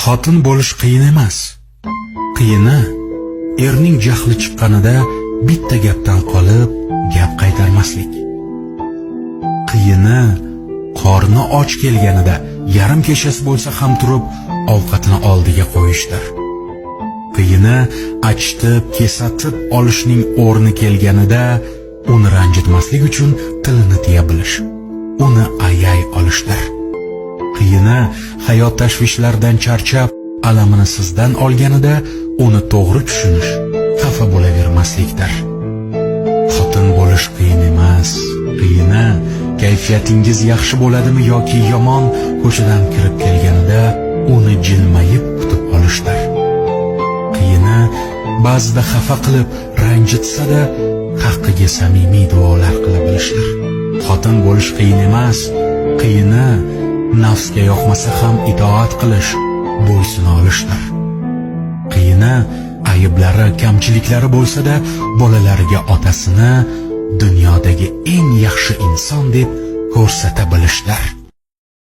Xotin bo'lish qiyin emas. Qiyini erning jahli chiqqanida bitta gapdan qolib, gap qaytarmaslik. Qiyini qorni och kelganida yarim kechasi bo'lsa ham turib ovqatini oldiga qo'yishdir. Qiyini achitib, kesatib olishning o'rni kelganida uni ranjitmaslik uchun tilini tiya bilish, uni ayay olishdir. Qiyini hayot tashvishlaridan charchab, alamini sizdan olganida uni to'g'ri tushunish, xafa bo'lavermaslikdir. Xotin bo'lish qiyin emas. Qiyini kayfiyatingiz yaxshi bo'ladimi yoki yomon ko'chadan kirib kelganida uni jilmayib kutib olishdir. Qiyini ba'zida xafa qilib ranjitsa-da haqqiga samimiy duolar qila bilishdir. Xotin bo'lish qiyin emas. Qiyini nafsga yoqmasa ham itoat qilish, bo'ysuna olishdir. Qiyini ayblari, kamchiliklari bo'lsa-da bolalariga otasini dunyodagi eng yaxshi inson deb ko'rsata bilishdir.